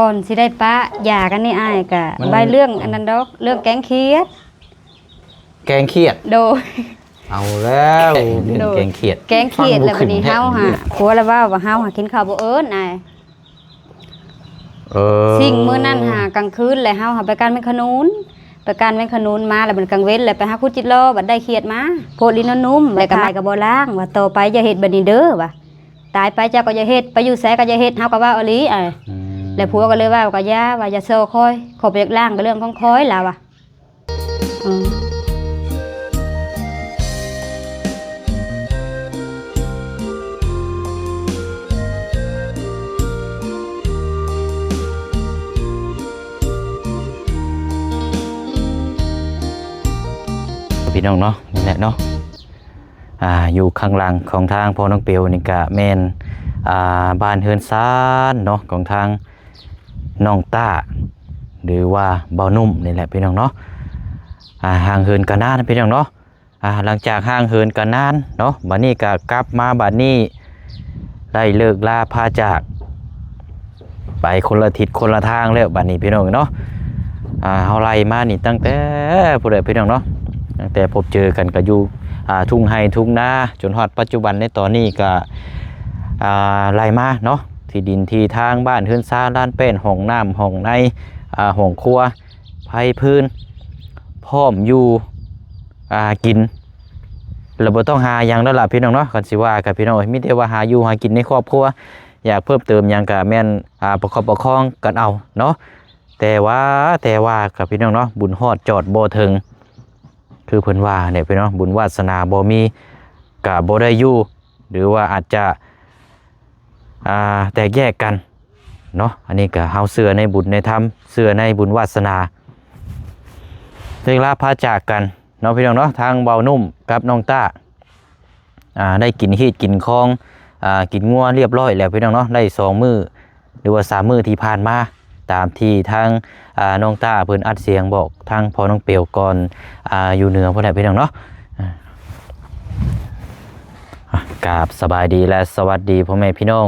ກ່ອນຊິໄດ້ປະຢາກັນນີ້ອ້າຍ ກະ ມັນ ໄວ້ເລື່ອງອັນນັ້ນດອກ ເລື່ອງແກງຂຽດ. ແກງຂຽດ? ໂດຍ. ເອົາແລ້ວ ເລື່ອງ ໂດຍ ແກງຂຽດ. ແກງຂຽດ ແລ້ວບັດນີ້ເຮົາຫາ ຜົວລະເວົ້າວ່າເຮົາຫາກິນເຂົ້າບໍ່ເອິນອ້າຍ. ເອີ ສິ່ງມື້ນັ້ນຫາກາງຄືນ ແລ້ວເຮົາຫາໄປກ້ານແມງຂະນູນ ໄປກ້ານແມງຂະນູນມາ ແລ້ວບັດກາງເວັນ ແລ້ວໄປຫາຂຸດຈິດລໍ ບັດໄດ້ຂຽດມາ ໂພດລີນວນນຸ້ມ ແລ້ວກະ ແມ່ຄ້າ ຕາຍກໍບໍ່ລ້າງ ວ່າຕໍ່ໄປຢ່າເຮັດບັດນີ້ເດີ ວ່າຕາຍໄປເຈົ້າກໍຢ່າເຮັດ ໄປຢູ່ໃສກໍຢ່າເຮັດ ເຮົາກໍເວົ້າອີ່ຫຼີ ເອີ ອືມ ແລ້ວຜົວກໍເລີຍເວົ້າ ກໍຢ່າ ວ່າຢ່າສໍ້ຂ້ອຍ ຂ້ອຍບໍ່ຢາກລ້າງ ກໍເລື່ອງຂອງຂ້ອຍ ລາວວ່າ. ອືມ ພີ່ນ້ອງເນາະ ນີ້ແຫຼະເນາະ ອ່າ ຢູ່ຂ້າງຫຼັງຂອງທາງພໍ່ນ້ອງເປວນີ້ກະແມ່ນ ອ່າ ບ້ານເຮືອນຊານເນາະ ຂອງທາງ ນ້ອງຕ້າ ຫຼືວ່າບ່າວໜຸ່ມນີ້ແຫຼະພີ່ນ້ອງເນາະ ອ່າ ຫ່າງເຫີນກັນນານພີ່ນ້ອງເນາະ ອ່າ ຫຼັງຈາກຫ່າງເຫີນກັນນານເນາະ ບັດນີ້ກະກັບມາບັດນີ້ ໄດ້ເລີກລາພາຈາກ ໄປຄົນລະທິດຄົນລະທາງແລ້ວບັດນີ້ພີ່ນ້ອງເນາະ ອ່າ ເຮົາໄລ່ມານີ້ຕັ້ງແຕ່ພຸ້ນແຫຼະພີ່ນ້ອງເນາະ ຕັ້ງແຕ່ພົບເຈີກັນກະຢູ່ ອ່າ ທົ່ງໄຮ່ທົ່ງນາ ຈົນຮອດປັດຈຸບັນໃນຕອນນີ້ກະ ອ່າ ໄລ່ມາເນາະ ທີ່ດິນທີ່ທາງ ບ້ານເຮືອນຊານ ລານແປ້ນ ຫ້ອງນ້ຳຫ້ອງໃນ ອ່າ ຫ້ອງຄົວ ໄຟຟືນ ພ້ອມຢູ່ ອ່າ ກິນ ແລ້ວບໍ່ຕ້ອງຫາຫຍັງແລ້ວລະພີ່ນ້ອງເນາະ ຄັນຊິວ່າກະພີ່ນ້ອງເອີຍ ມີແຕ່ວ່າຫາຢູ່ຫາກິນໃນຄອບຄົວ ຢາກເພີ່ມເຕີມຫຍັງກະແມ່ນ ອ່າ ປະຄັບປະຄອງກັນເອົາເນາະ ແຕ່ວ່າ ແຕ່ວ່າກະພີ່ນ້ອງເນາະ ບຸນຮອດຈອດບໍ່ເຖິງ ຄືເພິ່ນວ່າແຫຼະພີ່ນ້ອງ ບຸນວາດສະໜາບໍ່ມີ ກະບໍ່ໄດ້ຢູ່ ຫຼືວ່າອາດຈະ ອ່າ ແຕກແຍກກັນເນາະ ອັນນີ້ກະເຮົາເຊື່ອໃນບຸນໃນທຳ ເຊື່ອໃນບຸນວາດສະໜາ ເລີກລາພາຈາກກັນເນາະພີ່ນ້ອງເນາະ ທາງບ່າວໜຸ່ມກັບນ້ອງຕ້າ ອ່າ ໄດ້ກິນຮີດກິນຄອງ ອ່າ ກິນງົວລຽບຮ້ອຍແລ້ວພີ່ນ້ອງເນາະ ໄດ້ສອງມື້ ຫຼືວ່າສາມມື້ທີ່ຜ່ານມາ ຕາມທີ່ທາງ ອ່າ ນ້ອງຕ້າເພິ່ນອັດສຽງບອກທາງພໍ່ນ້ອງເປວກ່ອນ ອ່າ ຢູ່ເໜືອພຸ້ນແຫຼະພີ່ນ້ອງເນາະ ອ່າ ອ່າ ກາບສະບາຍດີ ແລະ ສະຫວັດດີພໍ່ແມ່ພີ່ນ້ອງ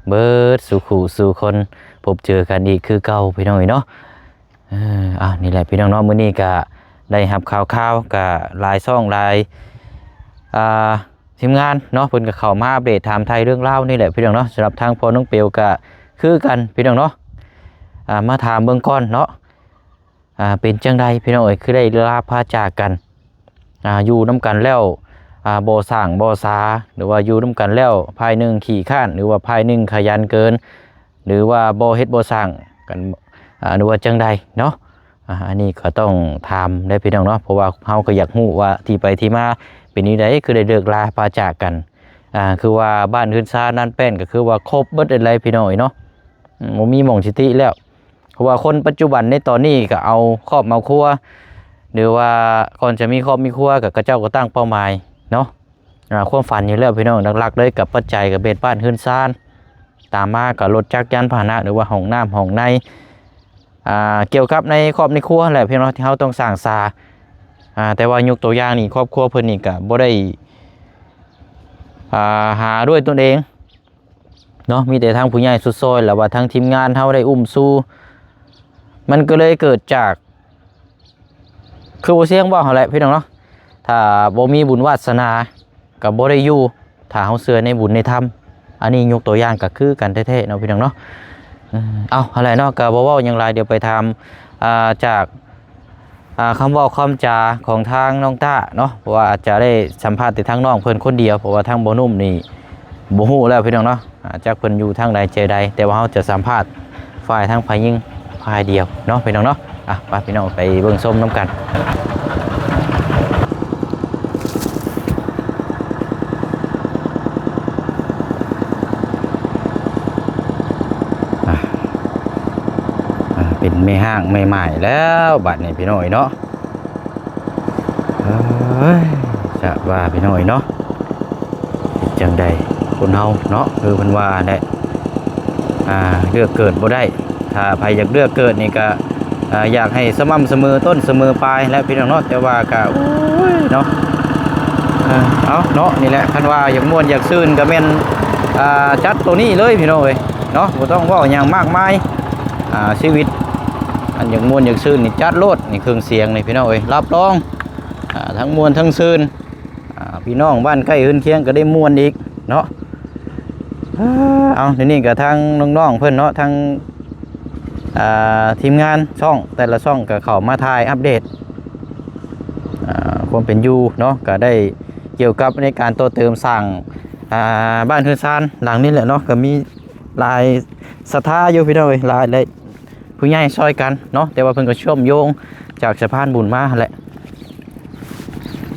ເບິດສູ່ຄູ່ສູ່ຄົນ ພົບເຈີກັນອີກຄືເກົ່າພີ່ນ້ອງເອີຍເນາະ ເອີ ອ່າ ນີ້ແຫຼະພີ່ນ້ອງເນາະ ມື້ນີ້ກະໄດ້ຮັບຂ່າວຄາວ ກະຫຼາຍຊ່ອງຫຼາຍ ອ່າ ທີມງານເນາະ ເພິ່ນກໍເຂົ້າມາອັບເດດຖາມໄຖ່ເລື່ອງລາວນີ້ແຫຼະພີ່ນ້ອງເນາະ ສຳລັບທາງພໍ່ນ້ອງເປວກໍຄືກັນພີ່ນ້ອງເນາະ ອ່າ ມາຖາມເບິ່ງກ່ອນເນາະ ອ່າ ເປັນຈັ່ງໃດພີ່ນ້ອງເອີຍ ຄືໄດ້ລາພາຈາກກັນ ອ່າ ຢູ່ນຳກັນແລ້ວ ອ່າ ບໍ່ສ້າງບໍ່ສາ ຫຼືວ່າຢູ່ນຳກັນແລ້ວ ຝ່າຍໜຶ່ງຂີ້ຄ້ານ ຫຼືວ່າຝ່າຍໜຶ່ງຂະຫຍັນເກີນ ຫຼືວ່າບໍ່ເຮັດບໍ່ສ້າງກັນ ອ່າ ຫຼືວ່າຈັ່ງໃດເນາະ ອ່າ ອັນນີ້ກໍຕ້ອງຖາມເດ້ພີ່ນ້ອງເນາະ ເພາະວ່າເຮົາກໍຢາກຮູ້ວ່າທີ່ໄປທີ່ມາເປັນແນວໃດ ຄືໄດ້ເລີກລາປາຈາກກັນ ອ່າ ຄືວ່າບ້ານເຮືອນຊານນັ້ນແປ້ນ ກໍຄືວ່າຄົບເບິດແລ້ວພີ່ນ້ອງເອີຍເນາະ ອືມ ບໍ່ມີໝ່ອງຊິຕິແລ້ວ ເພາະວ່າຄົນປັດຈຸບັນໃນຕອນນີ້ກໍເອົາຄອບເອົາຄົວ ຫຼືວ່າກ່ອນຈະມີຄອບມີຄົວ ກໍເຂົາເຈົ້າກໍຕັ້ງເປົ້າໝາຍເນາະ ອ່າ ຄວາມຝັນຢູ່ແລ້ວພີ່ນ້ອງ ຫຼັກໆເລີຍກໍປັດໄຈກໍເປັນບ້ານເຮືອນຊານ ຕາມມາກໍລົດຈັກຍານພາຫະນະ ຫຼືວ່າຫ້ອງນ້ຳຫ້ອງໃນ ອ່າ ກ່ຽວກັບໃນຄອບໃນຄົວແຫຼະພີ່ນ້ອງ ທີ່ເຮົາຕ້ອງສ້າງສາ ອ່າ ແຕ່ວ່າຍົກຕົວຢ່າງນີ້ ຄອບຄົວເພິ່ນນີ້ກໍບໍ່ໄດ້ ອ່າ ຫາດ້ວຍຕົນເອງເນາະ ມີແຕ່ທາງຜູ້ໃຫຍ່ສຸດຊ່ອຍ ແລ້ວວ່າທາງທີມງານເຮົາໄດ້ອຸ້ມຊູ ມັນກໍເລີຍເກີດຈາກ ຄືບໍ່ສຽງເວົ້າຫັ້ນແຫຼະພີ່ນ້ອງເນາະ ຖ້າບໍ່ມີບຸນວາດສະໜາກໍບໍ່ໄດ້ຢູ່ ຖ້າເຮົາເຊື່ອໃນບຸນໃນທຳ ອັນນີ້ຍົກຕົວຢ່າງກໍຄືກັນແທ້ໆເນາະພີ່ນ້ອງເນາະ ເອີ ເອົາ ຫັ້ນແຫຼະເນາະ ກໍບໍ່ເວົ້າຫຍັງຫຼາຍ ດຽວໄປຖາມ ອ່າ ຈາກ ອ່າ ຄຳເວົ້າຄຳຈາຂອງທາງນ້ອງຕ້າເນາະ ເພາະວ່າອາດຈະໄດ້ສຳພາດແຕ່ທາງນ້ອງເພິ່ນຄົນດຽວ ເພາະວ່າທາງບ່າວໜຸ່ມນີ້ບໍ່ຮູ້ແລ້ວພີ່ນ້ອງເນາະ ອ່າ ຈັກເພິ່ນຢູ່ທາງໃດແຈໃດ ແຕ່ວ່າເຮົາຈະສຳພາດຝ່າຍທາງຝ່າຍຍິງຝ່າຍດຽວເນາະພີ່ນ້ອງເນາະ ອ່ະ ໄປພີ່ນ້ອງໄປເບິ່ງຊົມນຳກັນ ອ່າ ອ່າ ເປັນແມ່ຮ້າງແມ່ໝ້າຍແລ້ວບາດນີ້ພີ່ນ້ອງເອີຍເນາະ ເອີຍ ຈະວ່າພີ່ນ້ອງເອີຍເນາະ ເຮັດຈັ່ງໃດຄົນເຮົາເນາະ ຄືເພິ່ນວ່າແຫຼະ ອ່າ ເລືອກເກີດບໍ່ໄດ້ ຖ້າໃຜຢາກເລືອກເກີດນີ້ກະ ອ່າ ຢາກໃຫ້ສະໝ່ຳສະເໝີຕົ້ນສະເໝີປາຍແຫຼະພີ່ນ້ອງເນາະ ແຕ່ວ່າກະ ໂອ້ຍ ເນາະ ເອີ ເອົາເນາະ ນີ້ແຫຼະ ຄັນວ່າຢາກມ່ວນຢາກຊື່ນກະແມ່ນ ອ່າ ຈັດໂຕນີ້ເລີຍພີ່ນ້ອງເອີຍເນາະ ບໍ່ຕ້ອງເວົ້າຫຍັງມາກມາຍ ອ່າ ຊີວິດ ອັນຢາກມ່ວນຢາກຊື່ນນີ້ ຈັດໂລດນີ້ ເຄື່ອງສຽງນີ້ ພີ່ນ້ອງເອີຍ ຮັບຮອງ ອ່າ ທັງມ່ວນທັງຊື່ນ ອ່າ ພີ່ນ້ອງບ້ານໃກ້ເຮືອນຄຽງກໍໄດ້ມ່ວນອີກເນາະ. ເອົາ ດຽວນີ້ກໍທາງນ້ອງໆເພິ່ນເນາະ ທາງ ອ່າ ທີມງານຊ່ອງ ແຕ່ລະຊ່ອງກໍເຂົ້າມາຖ່າຍອັບເດດ ອ່າ ຄວາມເປັນຢູ່ເນາະ ກໍໄດ້ກ່ຽວກັບໃນການຕໍ່ເຕີມສ້າງ ອ່າ ບ້ານເຮືອນຊານຫຼັງນີ້ແຫຼະເນາະ ກໍມີຫຼາຍສັດທາຢູ່ ພີ່ນ້ອງເອີຍ ຫຼາຍ ຫຼາຍ ຜູ້ໃຫຍ່ຊ່ອຍກັນເນາະ ແຕ່ວ່າເພິ່ນກໍເຊື່ອມໂຍງຈາກສະພານບຸນມາຫັ້ນແຫຼະ.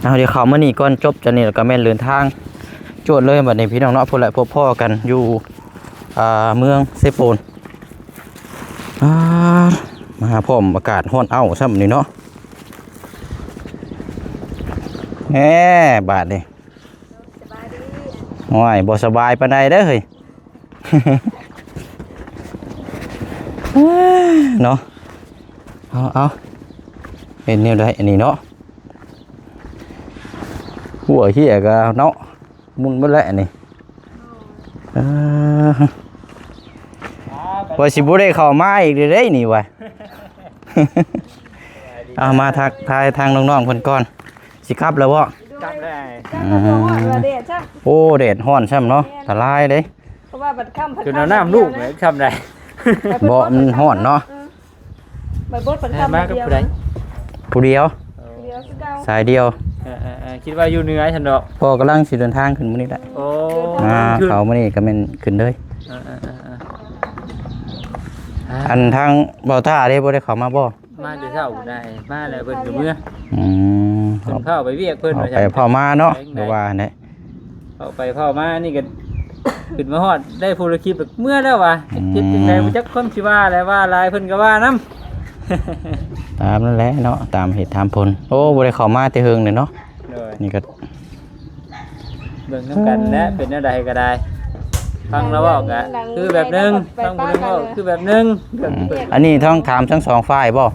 ເອົາ ດຽວເຂົ້າມານີ້ກ່ອນ ຈົບຈາກນີ້ແລ້ວກໍແມ່ນເດີນທາງຈວດເລີຍບັດນີ້ ພີ່ນ້ອງເນາະ ພຸ້ນແຫຼະ ພົບພໍ້ກັນຢູ່ ອ່າ ເມືອງເຊໂປນ. ອ່າ ມາພ້ອມອາກາດຮ້ອນເອົ້າຊ້ຳນີ້ເນາະ ແໝ ບາດນີ້ ໂອ້ຍ ບໍ່ສະບາຍປານໃດເດີ້ເຮີ້ຍ ເນາະ. ເອົາ ເອົາ ເຮັດແນວໃດອັນນີ້ເນາະ ຫົວເຫ້ຍກໍເນາະ ໝຸ່ນເບິດແລ້ວອັນນີ້ ເອີ ວ່າຊິບໍ່ໄດ້ເຂົ້າມາອີກເດ້ນີ້ວ່າ. ເອົາ ມາທັກທາຍທາງນ້ອງໆເພິ່ນກ່ອນ ຊິກັບແລ້ວບໍ່? ກັບແລ້ວ ອືມ ໂອ້ ແດດຮ້ອນຊ້ຳເນາະ ອັນຕະລາຍເດ້ ເພາະວ່າບັດຄ່ຳ ຈົນເອົານ້ຳລູກແຫຼະ ຊ່ຳໃດ ເບາະມັນຮ້ອນເນາະ ເອີ ມາກັບຜູ້ໃດ? ຜູ້ດຽວ ເອີ ສາຍດຽວ ເອີ ຄິດວ່າຢູ່ເໜືອຊັ້ນດອກ ພໍ່ກຳລັງຊິເດີນທາງຂຶ້ນມື້ນີ້ແຫຼະ ໂອ້ ມາເຂົ້າມື້ນີ້ກໍແມ່ນຂຶ້ນເລີຍ ເອີ ອັນທາງເບົາຕ້າເດ້ ບໍ່ໄດ້ເຂົ້າມາບໍ່? ມາແຕ່ເຊົ້າໄດ້ ມາແລ້ວເພິ່ນກໍເມືອ ອືມ ເພິ່ນເຂົ້າໄປວຽກເພິ່ນ ເຂົ້າໄປເຂົ້າມາເນາະ ແມ່ນ ຄືວ່າຫັ້ນແຫຼະ ເຂົ້າໄປເຂົ້າມານີ້ກໍ ຂຶ້ນມາຮອດໄດ້ຜູ້ລະຄລິບເມືອແລ້ວວ່າ ອືມ ເຈັບຈັ່ງໃດບໍ່ຈັກ ຄວາມຊິວ່າແຫຼະ ວ່າຫຼາຍເພິ່ນກໍວ່ານຳ ຕາມນັ້ນແຫຼະເນາະ ຕາມເຫດຕາມຜົນ ໂອ້ ບໍ່ໄດ້ເຂົ້າມາແຕ່ເຫິງເລີຍເນາະ ໂດຍ ນີ້ກໍ ເບິ່ງນຳກັນແຫຼະ ເປັນແນວໃດກໍໄດ້ ຟັງລາວເວົ້າກໍຄືແບບໜຶ່ງ ຟັງຜູ້ໜຶ່ງເວົ້າຄືແບບໜຶ່ງ ອືມ ອັນນີ້ຕ້ອງຖາມທັງສອງຝ່າຍບໍ່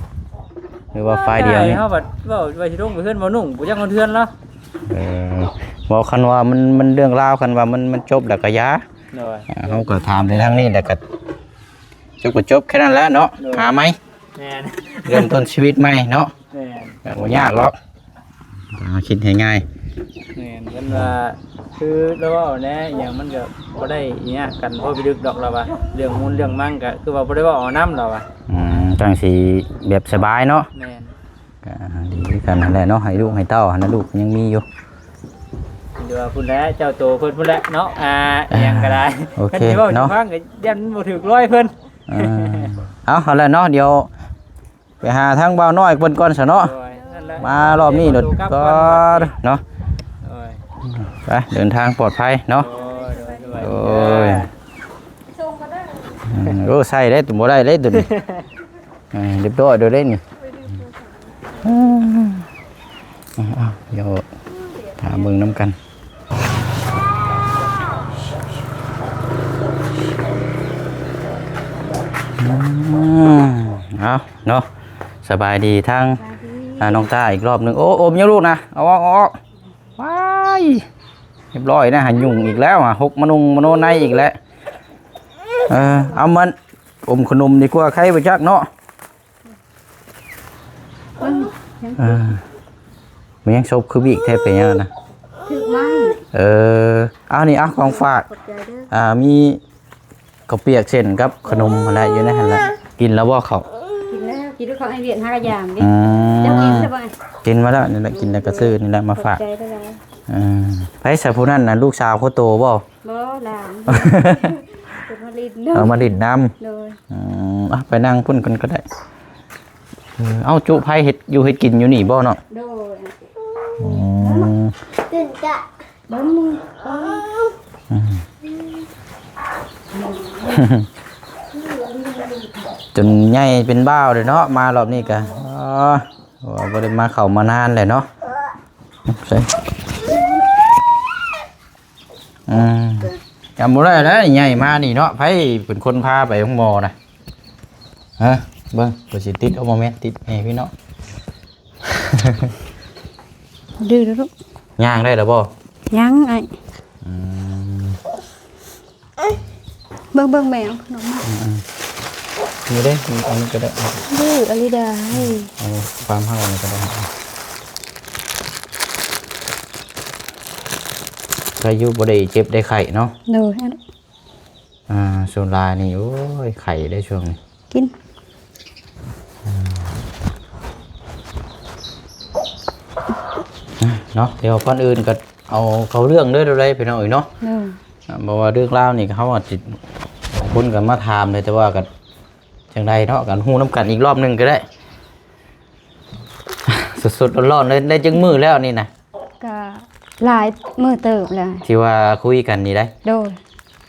ຫຼືວ່າຝ່າຍດຽວນີ້? ເຮົາບັດເວົ້າວ່າຊິລົງໄປເຮືອນບໍ່ນຸ່ງ ບໍ່ຈັກຮອດເຮືອນລາວ ເອີ ເວົ້າຄັນວ່າມັນ ມັນເລື່ອງລາວ ຄັນວ່າມັນ ມັນຈົບແລ້ວກໍຢ່າ ໂດຍ ເຮົາກໍຖາມໄດ້ທາງນີ້ແລ້ວກໍ ຈົບກໍຈົບແຄ່ນັ້ນແຫຼະເນາະ ໂດຍ ຫາໃໝ່ ແມ່ນ ເລີ່ມຕົ້ນຊີວິດໃໝ່ເນາະ ແມ່ນ ກໍບໍ່ຍາກດອກ ເຮົາຄິດໃຫ້ງ່າຍ ແມ່ນ ເພິ່ນວ່າ ຄືລາວເວົ້າແດ່ ອີ່ຫຍັງມັນກໍບໍ່ໄດ້ຍາກກັນພໍພິລຶກດອກ ລາວວ່າ ເລື່ອງມູນເລື່ອງມັງກໍຄືວ່າບໍ່ໄດ້ເວົ້າເອົານຳ ລາວວ່າ ອືມ ຈັ່ງຊິແບບສະບາຍເນາະ ແມ່ນ ກໍດີຄືກັນຫັ້ນແຫຼະເນາະ ໃຫ້ລູກໃຫ້ເຕົ້າຫັ້ນນະ ລູກຍັງມີຢູ່ ຢູ່ວ່າພຸ້ນແຫຼະ ເຈົ້າໂຕເພິ່ນພຸ້ນແຫຼະເນາະ ອ່າ ອີ່ຫຍັງກໍໄດ້ ໂອເຄເນາະ ຄັນຊິເວົ້າຊິຟັງກໍຢ້ານບໍ່ຖືກລອຍເພິ່ນ ເອີ ເອົາ ເອົາແຫຼະເນາະ ດຽວໄປຫາທາງບ່າວນ້ອຍເພິ່ນກ່ອນຊະເນາະ ໂດຍ ມາລອບນີ້ໂດດກ່ອນເນາະ ໂດຍ ໄປ ເດີນທາງປອດໄພເນາະ ໂດຍ ໂດຍ ໂດຍ ເອີ ໂອ້ ໃສ່ໄດ້ ບໍ່ໄດ້ເດ້ຕົວນີ້ ອ່າ ຮຽບຮ້ອຍໂດຍເດ້ນີ້ ເອົາ ດຽວຖ້າເບິ່ງນຳກັນ ອືມ ເອົາເນາະ ສະບາຍດີທາງ ສະບາຍດີ ອ່າ ນ້ອງຕ້າອີກລອບໜຶ່ງ ໂອ້ ອົມຢູ່ລູກນະ ເອົາອອກ ເອົາອອກ ວ້າຍ ຮຽບຮ້ອຍນະ ຫາຫຍຸ້ງອີກແລ້ວ ຫາຫົກມານຸ່ງມາໂນໃນອີກແລ້ວ ເອີ ເອົາມັນ ອົມຂະໜົມດີກວ່າ ໄຄບໍ່ຈັກເນາະ ເອີ ມັນຍັງສົບຄືບີກແທ້ ເປັນຫຍັງນະ? ຖືກໄມ້ ເອີ ເອົານີ້ ເອົາຂອງຝາກ ຂອບໃຈເດີ ອ່າ ມີເຂົ້າປຽກເສັ້ນກັບຂະໜົມຫັ້ນແຫຼະ ຢູ່ໃນຫັ້ນແຫຼະ ກິນແລ້ວບໍ່ເຂົ້າ? ກິນແລ້ວ ກິນແລ້ວ ເຂົ້າໄອວຽດຫາກະຢາມເດ້ ອືມ ເຈົ້າກິນແລ້ວບໍ່? ກິນມາແລ້ວ ນີ້ແຫຼະ ກິນແລ້ວກໍຊື້ນີ້ແຫຼະມາຝາກ ຂອບໃຈຫຼາຍ ເອີ ໃຜຊະຜູ້ນັ້ນນະ ລູກສາວຄົນໂຕບໍ່? ບໍ່ ຫຼານ ເພິ່ນມາຫຼິ້ນນຳ ເອົາມາຫຼິ້ນນຳ ໂດຍ ອືມ ອ່ະ ໄປນັ່ງພຸ້ນກ່ອນກໍໄດ້ ເອີ ເອົາ ຈຸໄຟເຮັດຢູ່ເຮັດກິນຢູ່ນີ້ບໍ່ເນາະ? ໂດຍ ອືມ ຕື່ນກະ ເບິ່ງ ອືມ ຈົນໃຫຍ່ເປັນບ່າວເລີຍເນາະ ມາລອບນີ້ກະ ອໍ ບໍ່ໄດ້ມາເຂົ້າມານານແຫຼະເນາະ ໃສ່ ອືມ ຈຳບໍ່ໄດ້ແລ້ວ ໃຫຍ່ມານີ້ເນາະ ໃຜເປັນຄົນພາໄປໂຮງໝໍນະ? ຮະ ເບິ່ງ ຂ້ອຍຊິຕິດ ໂອ້ ບໍ່ແມ່ນ ຕິດແມ່ພີ່ເນາະ ດື້ເດີ້ລູກ ຍ່າງໄດ້ແລ້ວບໍ່? ຍັງອ້າຍ ອືມ ເບິ່ງ ເບິ່ງແມ່ເອົາຂະໜົມມາ ອືມ ນີ້ເດ້ ອັນນີ້ກໍໄດ້ ດື້ອີ່ຫຼີດາຍ ເອົາຄວາມເຮົານີ້ກໍໄດ້ ໃຄຢູ່ບໍ່ໄດ້ເຈັບໄດ້ໄຂ້ເນາະ. ໂດຍ ອ່າ ສ່ວນຫຼາຍນີ້ ໂອ້ຍ ໄຂ້ໄດ້ຊ່ວງນີ້ ກິນ ເນາະ. ດຽວກ່ອນອື່ນກໍເອົາເຂົ້າເລື່ອງເດີ ເດີ ພີ່ນ້ອງເອີຍເນາະ. ໂດຍ ອ່າ ບໍ່ວ່າເລື່ອງລາວນີ້ ເຮົາອາດຊິ ຄົນກໍມາຖາມເລີຍ ແຕ່ວ່າກໍຈັ່ງໃດເນາະ ກັນຮູ້ນຳກັນອີກລອບໜຶ່ງກໍໄດ້. ສົດໆ ຮ້ອນໆ ເລີຍ ໄດ້ຈັກມື້ແລ້ວນີ້ນະ? ກະຫຼາຍມື້ເຕີບແລ້ວ ທີ່ວ່າຄຸຍກັນນີ້ໄດ໋. ໂດຍ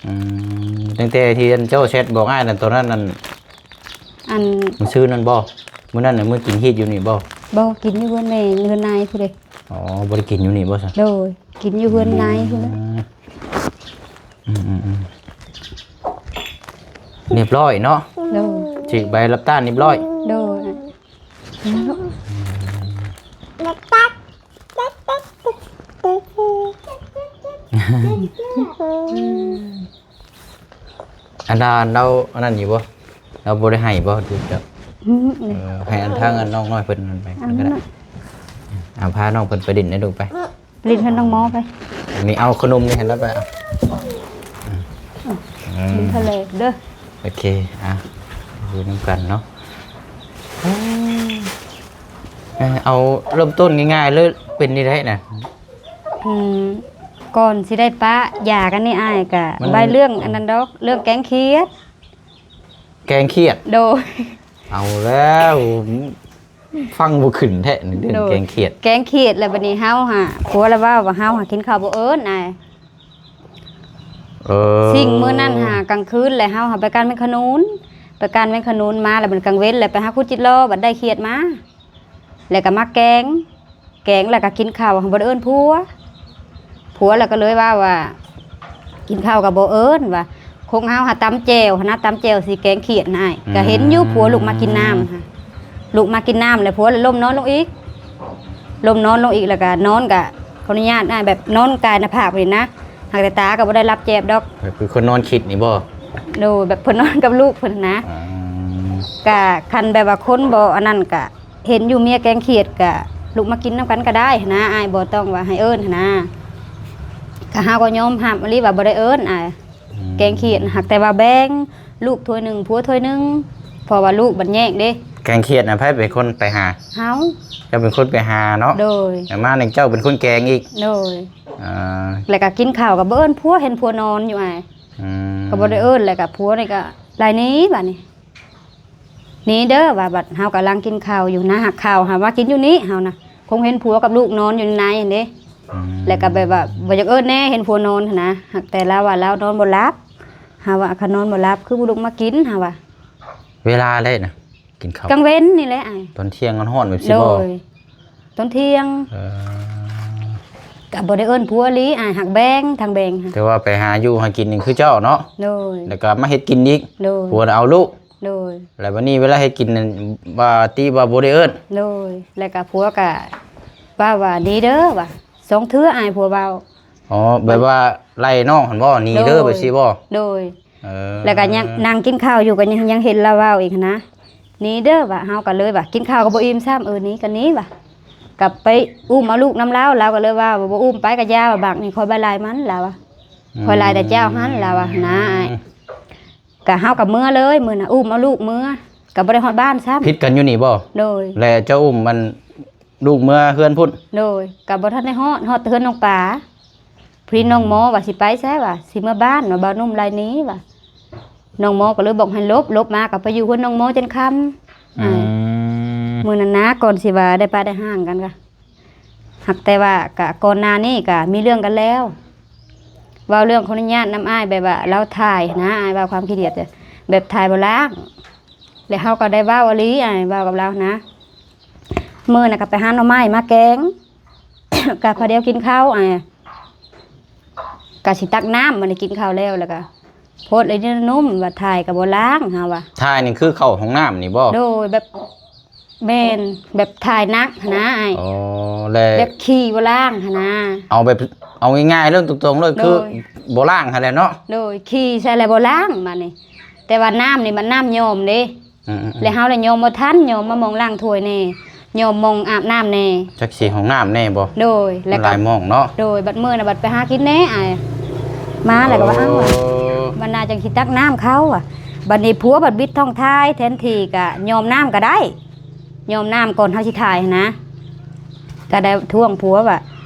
ອືມ ຕັ້ງແຕ່ທີ່ອັນເຈົ້າແຊັດບອກອ້າຍນັ້ນ ຕອນນັ້ນນັ້ນ ອັນ ມື້ຊືນນັ້ນບໍ່? ມື້ນັ້ນນະ ມື້ກິນຮີດຢູ່ນີ້ບໍ່? ບໍ່ ກິນຢູ່ເຮືອນແມ່ ເຮືອນນາຍພຸ້ນເດ້. ອໍ ບໍ່ໄດ້ກິນຢູ່ນີ້ບໍ່ຊະ? ໂດຍ ກິນຢູ່ເຮືອນນາຍພຸ້ນແຫຼະ. ອືມ ອືມໆໆ ຮຽບຮ້ອຍເນາະ. ໂດຍ ຖືກໃບຮັບຕ້ານຮຽບຮ້ອຍ. ໂດຍ ອັນນັ້ນລາວອັນນັ້ນຢູ່ບໍ່? ລາວບໍ່ໄດ້ໃຫ້ບໍ່? ຖືກແລ້ວ ອືມ ເອີ ໃຫ້ອັນທາງອັນນ້ອງນ້ອຍເພິ່ນນັ້ນໄປ ອັນນັ້ນກໍໄດ້. ເອົາ ພານ້ອງເພິ່ນໄປຫຼິ້ນໄດ້ລູກໄປ. ຫຼິ້ນເຮືອນນ້ອງໝໍໄປ. ນີ້ເອົາຂະໜົມນີ້ໃຫ້ລາວໄປ ເອົາ ອືມ ຫຼິ້ນທະເລເດີ. ໂອເຄ ອ່ະ ຢູ່ນຳກັນເນາະ. ເອີ ເອົາເລີ່ມຕົ້ນງ່າຍໆເລີຍ ເປັນຈັ່ງໃດນະ? ອືມ ກ່ອນຊິໄດ້ປະຢາກັນນີ້ ອ້າຍກະ ມັນ ໄວ້ເລື່ອງອັນນັ້ນດອກ ເລື່ອງແກງຂຽດ. ແກງຂຽດ? ໂດຍ ເອົາແລ້ວ ຟັງບໍ່ຂຶ້ນແທ້ນີ້ ເລື່ອງ ໂດຍ ແກງຂຽດ. ແກງຂຽດແລ້ວບັດນີ້ເຮົາຫາ ຜົວລະເວົ້າວ່າເຮົາຫາກິນເຂົ້າບໍ່ເອິນອ້າຍ. ເອີ ຊິງມື້ນັ້ນຫາກາງຄືນ ແລ້ວເຮົາຫາໄປກ້ານແມງຂະນູນ ໄປກ້ານແມງຂະນູນມາ ແລ້ວບັດກາງເວັນ ແລ້ວໄປຫາຂຸດຈິດລໍ ບັດໄດ້ຂຽດມາ ແລ້ວກໍມາແກງ ແກງແລ້ວກໍກິນເຂົ້າ ບໍ່ໄດ້ເອີ້ນຜົວ. ຜົວແລ້ວກໍເລີຍເວົ້າວ່າ ກິນເຂົ້າກໍບໍ່ເອີ້ນວ່າ ຄົງເຮົາຫາຕຳແຈ່ວຫັ້ນນະ ຕຳແຈ່ວຊິແກງຂຽດໃຫ້. ອືມ ກໍເຫັນຢູ່ຜົວລຸກມາກິນນ້ຳ ລຸກມາກິນນ້ຳແລ້ວຜົວລະລົ້ມນອນລົງອີກ ລົ້ມນອນລົງອີກ ແລ້ວກໍນອນ ກໍຂໍອະນຸຍາດນະ ແບບນອນກາຍໜ້າຜາກນີ້ນະ ຫາກແຕ່ຕາກໍບໍ່ໄດ້ຫຼັບແຈບດອກ. ແບບຄືຄົນນອນຄິດນີ້ບໍ່? ໂດຍ ແບບເພິ່ນນອນກັບລູກເພິ່ນນະ. ອືມ ກະຄັນແບບວ່າຄົນບໍ່ອັນນັ້ນ ກະເຫັນຢູ່ເມຍແກງຂຽດ ກະລຸກມາກິນນຳກັນກໍໄດ້ຫັ້ນນະ ອ້າຍບໍ່ຕ້ອງວ່າໃຫ້ເອີ້ນຫັ້ນນະ. ກະເຮົາກໍຍອມຮັບອີ່ຫຼີວ່າບໍ່ໄດ້ເອີ້ນ ອ້າຍ ອືມ ແກງຂຽດ ຫາກແຕ່ວ່າແບ່ງ ລູກຖ້ວຍໜຶ່ງ ຜົວຖ້ວຍໜຶ່ງ ເພາະວ່າລູກບັດແຍກເດ້. ແກງຂຽດນະ ໃຜເປັນຄົນໄປຫາ? ເຮົາ. ເຈົ້າເປັນຄົນໄປຫາເນາະ? ໂດຍ. ແລ້ວມານີ້ເຈົ້າເປັນຄົນແກງອີກ? ໂດຍ. ອ່າ ແລ້ວກໍກິນເຂົ້າກໍບໍ່ເອີ້ນຜົວ ເຫັນຜົວນອນຢູ່ອ້າຍ. ອືມ ກໍບໍ່ໄດ້ເອີ້ນ ແລ້ວກໍຜົວນີ້ກໍໄລ່ໜີບາດນີ້ ໜີເດີວ່າ. ບັດເຮົາກຳລັງກິນເຂົ້າຢູ່ນະ ຫາກເຂົ້າຫາວ່າກິນຢູ່ນີ້ ເຮົານະ ຄົງເຫັນຜົວກັບລູກນອນຢູ່ໃນນັ້ນເດ້. ອືມ ແລ້ວກໍແບບວ່າບໍ່ຢາກເອີ້ນແດ່ ເຫັນຜົວນອນຫັ້ນນະ ຫາກແຕ່ລາວວ່າລາວນອນບໍ່ຫຼັບ. ຫາວ່າຄັນນອນບໍ່ຫຼັບຄືບໍ່ລຸກມາກິນ ຫາວ່າ. ເວລາໃດນະ ກິນເຂົ້າ? ກາງເວັນນີ້ແຫຼະອ້າຍ. ຕອນທ່ຽງຮ້ອນໆແບບຊີ້ບໍ່? ໂດຍ ຕອນທ່ຽງ. ເອີ ກໍບໍ່ໄດ້ເອີ້ນຜົວອີ່ຫຼີອ້າຍ ຫາກແບ່ງ ທາງແບ່ງ. ແຕ່ວ່າໄປຫາຢູ່ຫາກິນນີ້ຄືເຈົ້າເນາະ? ໂດຍ. ແລ້ວກໍມາເຮັດກິນອີກ? ໂດຍ. ຜົວນະເອົາລູກ? ໂດຍ. ແລ້ວບັດນີ້ເວລາເຮັດກິນນັ້ນ ວ່າຕິວ່າບໍ່ໄດ້ເອີ້ນ? ໂດຍ. ແລ້ວກໍຜົວກໍວ່າ ວ່າ ໜີເດີວ່າ ສອງເທື່ອອ້າຍ ຜົວເວົ້າ. ອໍ ແບບວ່າໄລ່ນ້ອງຫັ້ນບໍ່? ໜີເດີ ໂດຍ ແບບຊີ້ບໍ່? ໂດຍ. ເອີ ແລ້ວກໍຍັງນັ່ງກິນເຂົ້າຢູ່ ກໍຍັງ ຍັງເຫັນລາວເວົ້າອີກຫັ້ນນະ ໜີເດີວ່າ. ເຮົາກໍເລີຍວ່າ ກິນເຂົ້າກໍບໍ່ອີ່ມຊ້ຳ ເອີ ໜີກໍໜີວ່າ. ກໍໄປອຸ້ມເອົາລູກນຳລາວ ລາວກໍເລີຍວ່າ ບໍ່ອຸ້ມໄປກໍຢ່າວ່າ ບັກນີ້ຂ້ອຍບໍ່ໄລ່ມັນ ລາວວ່າ. ອືມ ຂ້ອຍໄລ່ແຕ່ເຈົ້າຫັ້ນ ລາວວ່າຫັ້ນນະອ້າຍ. ກໍເຮົາກໍເມືອເລີຍ ມື້ນັ້ນອຸ້ມເອົາລູກເມືອ ກໍບໍ່ໄດ້ຮອດບ້ານຊ້ຳ. ຜິດກັນຢູ່ນີ້ບໍ່? ໂດຍ. ແລ້ວເຈົ້າອຸ້ມມັນ ລູກເມືອເຮືອນພຸ້ນ? ໂດຍ. ກໍບໍ່ທັນໄດ້ຮອດ ຮອດແຕ່ເຮືອນນ້ອງປາ. ພໍດີນ້ອງໝໍວ່າ ຊິໄປໃສວະ? ຊິເມືອບ້ານວະ ບ່າວໜຸ່ມໄລ່ໜີວະ. ນ້ອງໝໍກໍເລີຍບອກໃຫ້ຫຼົບ ຫຼົບມາກໍໄປຢູ່ເຮືອນນ້ອງໝໍຈັນຄຳ. ອືມ ມື້ນັ້ນນະ ກ່ອນຊິວ່າໄດ້ປະໄດ້ຮ້າງກັນກະ ຫາກແຕ່ວ່າກະກ່ອນໜ້ານີ້ກະມີເລື່ອງກັນແລ້ວ. ເວົ້າເລື່ອງຂໍອະນຸຍາດນຳອ້າຍ ແບບວ່າລາວຖ່າຍນະ ອ້າຍເວົ້າຄວາມຂີ້ດຽດ ແບບຖ່າຍບໍ່ລ້າງ ແລ້ວເຮົາກໍໄດ້ເວົ້າອີ່ຫຼີ ອ້າຍເວົ້າກັບລາວນະ. ມື້ນັ້ນກໍໄປຫາໜໍ່ໄມ້ມາແກງ ກະພໍດຽວກິນເຂົ້າ ອ້າຍ ກະຊິຕັກນ້ຳ ບັດນີ້ກິນເຂົ້າແລ້ວ ແລ້ວກະໂພດເລີຍເນາະ ໜຸ່ມວ່າຖ່າຍກໍບໍ່ລ້າງ ເຮົາວ່າ. ຖ່າຍນີ້ຄືເຂົ້າຫ້ອງນ້ຳນີ້ບໍ່? ໂດຍ ແບບ ແມ່ນ ແບບຖ່າຍໜັກຫັ້ນນະອ້າຍ. ອໍ ແລ້ວ ແບບຂີ້ບໍ່ລ້າງຫັ້ນນະ. ເອົາແບບ ເອົາງ່າຍໆເລີຍ ຕົງໆເລີຍ ໂດຍ ຄືບໍ່ລ້າງຫັ້ນແຫຼະເນາະ. ໂດຍ ຂີ້ໃສ່ແລ້ວບໍ່ລ້າງ ບັດນີ້ ແຕ່ວ່ານ້ຳນີ້ມັນນ້ຳຍອມເດ້. ອືມໆໆ ແລ້ວເຮົາລະຍອມບໍ່ທັນ ຍອມມາໝ່ອງລ້າງຖ້ວຍແດ່ ຍອມໝ່ອງອາບນ້ຳແດ່ ຈັກຊິຫ້ອງນ້ຳແດ່ບໍ່ ໂດຍ ແລ້ວກໍຫຼາຍໝ່ອງເນາະ ໂດຍ ບັດມື້ນະບັດໄປຫາກິນແດ່ອ້າຍ ມາແລ້ວກໍວ່າ ເອົ້າ ບັດໜ້າຈັ່ງຊິຕັກນ້ຳເຂົາວ່າ ບັດນີ້ຜົວບັດບິດທ້ອງຖ່າຍ ແທນທີ່ກະຍອມນ້ຳກໍໄດ້ ຍອມນ້ຳກ່ອນເຮົາຊິຖ່າຍຫັ້ນນະ ກໍໄດ້ທ້ວງຜົວວ່າ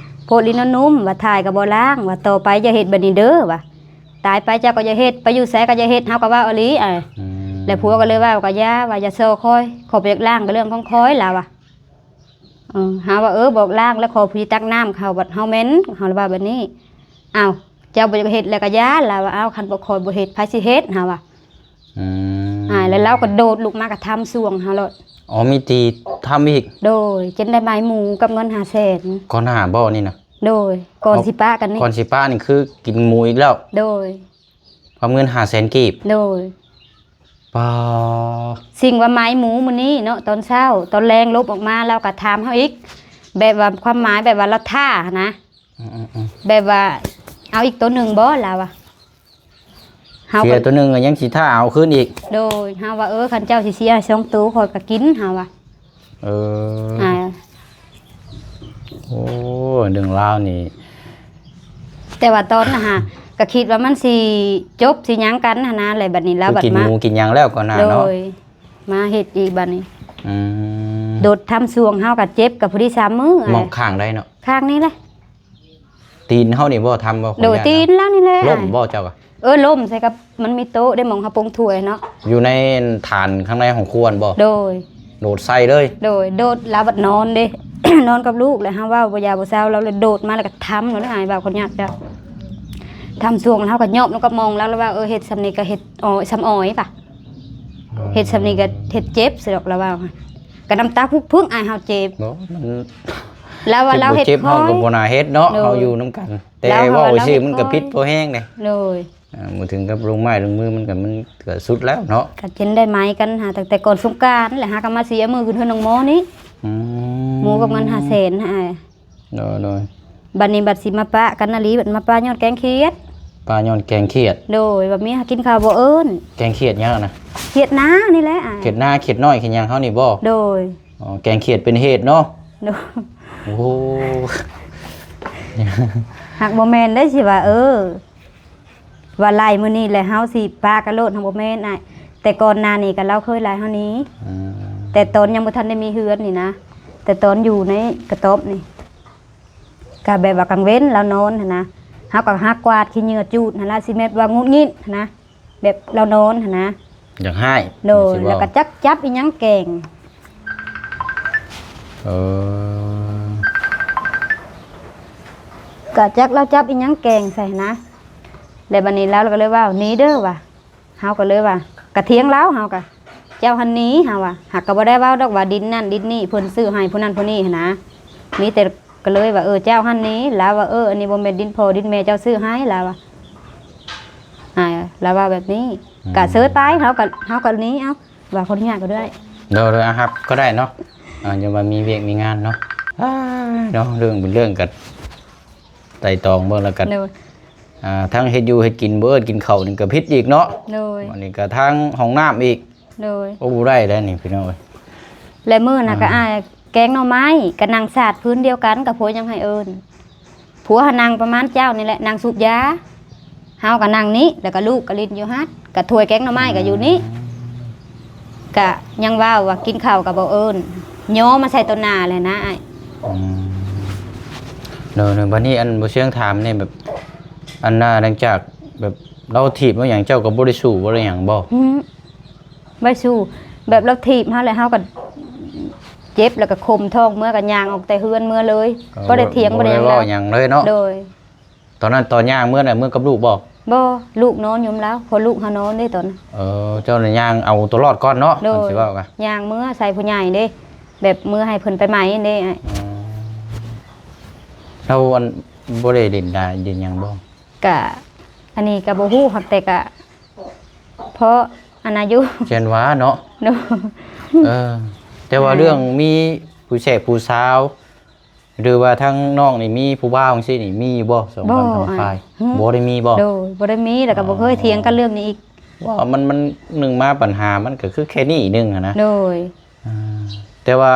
ໂພດລີນວນນຸ່ມວ່າ ຖ່າຍກໍບໍ່ລ້າງວ່າ ຕໍ່ໄປຢ່າເຮັດແບບນີ້ເດີວ່າ ຕາຍໄປເຈົ້າກໍຢ່າເຮັດ ໄປຢູ່ໃສກໍຢ່າເຮັດ ເຮົາກໍເວົ້າອີ່ຫຼີ ອືມ ແລ້ວຜົວກໍເລີຍເວົ້າ ກໍຢ່າວ່າ ຢ່າສໍ້ຂ້ອຍ ຂ້ອຍບໍ່ຢາກລ້າງ ກໍເລື່ອງຂອງຂ້ອຍ ລາວວ່າ ເອີ ເຮົາວ່າ ເອີ ບອກລ້າງແລ້ວ ຂໍຜູ້ທີ່ຕັກນ້ຳເຂົາ ບັດເຮົາແມ່ນ ເຮົາລະວ່າແບບນີ້ ອ້າວ ເຈົ້າບໍ່ຢາກເຮັດແລ້ວກໍຢ່າ ລາວວ່າ ອ້າວ ຄັນບໍ່ ຂ້ອຍບໍ່ເຮັດ ໃຜຊິເຮັດ ເຮົາວ່າ ອືມ ອ້າຍ ແລ້ວລາວກໍໂດດລຸກມາກໍທຳຊ່ວງເຮົາໂລດ ອໍ ມີຕີທຳອີກ ໂດຍ ຈົນໄດ້ໄໝໝູກັບເງິນຫ້າແສນ ກ່ອນໜ້າບໍ່ນີ້ນະ ໂດຍ ກ່ອນຊິປະກັນນີ້ ກ່ອນຊິປະນີ້ຄືກິນໝູອີກແລ້ວ ໂດຍ ກັບເງິນຫ້າແສນກີບ ໂດຍ ປາ ສິ່ງວ່າໄໝໝູມື້ນີ້ເນາະ ຕອນເຊົ້າ ຕອນແລງລົບອອກມາ ລາວກໍຖາມເຮົາອີກ ແບບວ່າຄວາມໝາຍແບບວ່າລາວທ້າຫັ້ນນະ ອືມໆໆ ແບບວ່າເອົາອີກໂຕໜຶ່ງບໍ່ລາວວ່າ ເຮົາ ເສຍໂຕໜຶ່ງກໍຍັງຊິທ້າເອົາຄືນອີກ ໂດຍ ເຮົາວ່າ ເອີ ຄັນເຈົ້າຊິເສຍໃຫ້ສອງໂຕ ຂ້ອຍກໍກິນ ເຮົາວ່າ ເອີ ອ່າ ໂອ້ ເລື່ອງລາວນີ້ ແຕ່ວ່າຕອນນັ້ນຫາ ກໍຄິດວ່າມັນຊິຈົບຊິຫຍັງກັນຫັ້ນນະ ແລ້ວບັດນີ້ລາວບັດມາ ກິນໝູກິນຫຍັງແລ້ວກ່ອນໜ້າເນາະ ໂດຍ ມາເຮັດອີກບັດນີ້ ອືມ ໂດດທຳຊ່ວງ ເຮົາກໍເຈັບກໍພໍດີສາມມື້ ໝ່ອງຂ້າງໃດເນາະ ຂ້າງນີ້ແຫຼະ ຕີນເຮົານີ້ບໍ່ ທຳບໍ່ ໂດຍ ຕີນລາວນີ້ແຫຼະ ລົ້ມບໍ່ເຈົ້າກະ ເອີ ລົ້ມໃສ່ກັບ ມັນມີໂຕະເດ້ ໝ່ອງເຮົາປົງຖ້ວຍເນາະ ຢູ່ໃນຖານຂ້າງໃນຫ້ອງຄົວຫັ້ນບໍ່ ໂດຍ ໂດດໃສ່ເລີຍ ໂດຍ ໂດດ ລາວບັດນອນເດ້ ນອນກັບລູກ ແລ້ວເຮົາເວົ້າບໍ່ຢາບໍ່ເຊົາ ລາວເລີຍໂດດມາ ແລ້ວກໍທຳໂລດ ອ້າຍ ເວົ້າຄົນຍາກເຈົ້າ ທຳຊ່ວງ ເຮົາກໍຍອບນຳກັບໝ່ອງລາວ ລາວວ່າ ເອີ ເຮັດສ່ຳນີ້ກໍເຮັດ ເຮັດສ່ຳອ້ອຍປະ ເຮັດສ່ຳນີ້ກໍເຮັດເຈັບຊິດອກ ລາວວ່າ ກໍນ້ຳຕາຜຶກໆ ອ້າຍ ເຮົາເຈັບ ບໍ່ ມັນ ລາວວ່າລາວເຮັດ ເຈັບບໍ່ເຈັບ ເຮົາກໍບໍ່ໜ້າເຮັດເນາະ ໂດຍ ເຮົາຢູ່ນຳກັນ ແຕ່ເວົ້າຊື່ມັນກໍຜິດພໍແຮງເດ້ ໂດຍ ອ່າ ບໍ່ເຖິງກັບລົງໄມ້ລົງມື ມັນກໍ ມັນກໍສຸດແລ້ວເນາະ ກໍຈົນໄດ້ໄໝກັນຫາ ຕັ້ງແຕ່ກ່ອນສົງການແຫຼະ ຫາກໍມາເສຍມື້ຂຶ້ນເຮືອນນ້ອງໝໍນີ້ ອືມ ໝູກັບເງິນຫ້າແສນ ໂດຍໆ ບັດນີ້ບັດຊິມາປະກັນອີ່ຫຼີ ບັດມາປະຍ້ອນແກງຂຽດ ປະຍ້ອນແກງຂຽດ ໂດຍ ວ່າເມຍຫາກິນເຂົ້າບໍ່ເອີ້ນ ແກງຂຽດຫຍັງນະ ຂຽດນານີ້ແຫຼະ ຂຽດນາ ຂຽດນ້ອຍ ຂຽດຫຍັງເຮົານີ້ບໍ່ ໂດຍ ອໍ ແກງຂຽດເປັນເຫດເນາະ ໂດຍ ໂອ້ ຫາກບໍ່ແມ່ນໄດ້ຊິວ່າ ເອີ ວ່າໄລ່ມື້ນີ້ແຫຼະເຮົາຊິປະກັນໂລດ ເຮົາບໍ່ແມ່ນອ້າຍ ແຕ່ກ່ອນໜ້ານີ້ກໍລາວເຄີຍໄລ່ເຮົາໜີ ອືມ ແຕ່ຕອນຍັງບໍ່ທັນໄດ້ມີເຮືອນນີ້ນະ ແຕ່ຕອນຢູ່ໃນກະຕ໊ອບນີ້ ກໍແບບວ່າກາງເວັນລາວນອນຫັ້ນນະ ເຮົາກໍຫາກວາດຂີ້ເຫຍື້ອຈູດຫັ້ນລະ ຊິແມ່ນວ່າຫງຸດຫງິດຫັ້ນນະ ແບບລາວນອນຫັ້ນນະ ຢາກຮ້າຍ ໂດຍ ຊິເວົ້າ ແລ້ວກໍຈັກຈັບອີ່ຫຍັງແກງ ເອີ ກໍຈັກລາວຈັບອີ່ຫຍັງແກງໃສ່ຫັ້ນນະ ແລ້ວບັດນີ້ລາວກໍເລີຍເວົ້າ ໜີເດີວ່າ ເຮົາກໍເລີຍວ່າ ກະຖຽງລາວ ເຮົາກະ ເຈົ້າຫັ້ນໜີ ເຮົາວ່າ ຫາກກໍບໍ່ໄດ້ເວົ້າດອກວ່າດິນນັ້ນດິນນີ້ ເພິ່ນຊື້ໃຫ້ຜູ້ນັ້ນຜູ້ນີ້ຫັ້ນນະ ມີແຕ່ ກໍເລີຍວ່າ ເອີ ເຈົ້າຫັ້ນໜີ ລາວວ່າ ເອີ ອັນນີ້ບໍ່ແມ່ນດິນພໍ່ດິນແມ່ເຈົ້າຊື້ໃຫ້ ລາວວ່າ ອ່າ ລາວວ່າແບບນີ້ ອືມ ກະເຊີຍໄປ ເຮົາກໍ ເຮົາກໍໜີ ເອົ້າ ວ່າຂໍອະນຸຍາດກໍໄດ້ ໂດຍໆ ອ່າ ຮັບກໍໄດ້ເນາະ ອ່າ ຢ່າວ່າມີວຽກມີງານເນາະ ອ່າ ເນາະ ເລື່ອງເປັນເລື່ອງກໍໄຕ່ຕອງເບິ່ງແລ້ວກໍ ໂດຍ ອ່າ ທັງເຮັດຢູ່ເຮັດກິນ ບໍ່ເອີ້ນກິນເຂົ້ານີ້ກໍຜິດອີກເນາະ ໂດຍ ອັນນີ້ກໍທັງຫ້ອງນ້ຳອີກ ໂດຍ ໂອ້ ບໍ່ໄດ້ແລ້ວນີ້ພີ່ນ້ອງເອີຍ ແລະມື້ນະ ອ່າ ກໍອ້າຍແກງໜໍ່ໄມ້ ກໍນັ່ງສາດພື້ນດຽວກັນ ກໍຜົວຍັງໃຫ້ເອີ້ນ ຜົວຫັ້ນນັ່ງປະມານເຈົ້ານີ້ແຫຼະ ນັ່ງສູບຢາ ເຮົາກໍນັ່ງນີ້ ແລ້ວກໍລູກກໍຫຼິ້ນຢູ່ຫັ້ນ ກໍຖ້ວຍແກງໜໍ່ໄມ້ກໍຢູ່ນີ້ ອືມ ກະຍັງເວົ້າວ່າກິນເຂົ້າກໍບໍ່ເອີ້ນ ຍໍມາໃສ່ຕໍ່ໜ້າແຫຼະນະອ້າຍ ອືມ ໂດຍໆ ບັດນີ້ອັນບໍ່ຊຽງຖາມແດ່ ແບບ ອັນນ່າ ຫຼັງຈາກແບບລາວຖີບລາວຫຍັງ ເຈົ້າກໍບໍ່ໄດ້ສູ້ບໍ່ໄດ້ຫຍັງບໍ່? ອືມ ບໍ່ໄດ້ສູ້ ແບບລາວຖີບເຮົາແລ້ວ ເຮົາກໍເຈັບ ແລ້ວກໍຂົ່ມທ້ອງເມືອ ກໍຍ່າງອອກແຕ່ເຮືອນເມືອເລີຍ ເອີ ບໍ່ໄດ້ຖຽງ ບໍ່ ບໍ່ໄດ້ຫຍັງ ບໍ່ໄດ້ເວົ້າຫຍັງເລີຍເນາະ ໂດຍ ຕອນນັ້ນຕອນຍ່າງເມືອນະ ເມືອກັບລູກບໍ່? ບໍ່ ລູກນອນຢູ່ນຳລາວ ເພາະລູກເຮົານອນເດ້ຕອນນັ້ນ ເອີ ເຈົ້ານະຍ່າງເອົາຕົວລອດກ່ອນເນາະ ໂດຍ ຄັນຊິເວົ້າກະ ຍ່າງເມືອໃສ່ຜູ້ໃຫຍ່ເດ້ ແບບເມືອໃຫ້ເພິ່ນໄປໃໝ່ເດ້ ອືມ ແລ້ວອັນ ບໍ່ໄດ້ຫຼິ້ນດາ ຫຼິ້ນຫຍັງບໍ່? ກະ ອັນນີ້ກະບໍ່ຮູ້ ຫາກແຕ່ກະ ເພາະອັນນາຢູ່ ແມ່ນວ່າເນາະ ໂດຍ ເອີ ແຕ່ວ່າ ອ່າ ເລື່ອງມີຜູ້ແຊກຜູ້ສາວ ຫຼືວ່າທາງນ້ອງນີ້ມີຜູ້ບ່າວຈັ່ງຊີ້ນີ້ ມີຢູ່ບໍ່? ສອງ ບໍ່ ທາງຝ່າຍ ບໍ່ໄດ້ມີບໍ່? ໂດຍ ບໍ່ໄດ້ມີ ແລ້ວກໍບໍ່ເຄີຍຖຽງກັນເລື່ອງນີ້ອີກ ວ່າມັນ ມັນ ໜຶ່ງມາ ບັນຫາມັນກໍຄືແຄ່ນີ້ໜຶ່ງຫັ້ນນະ ໂດຍ ອ່າ ແຕ່ວ່າ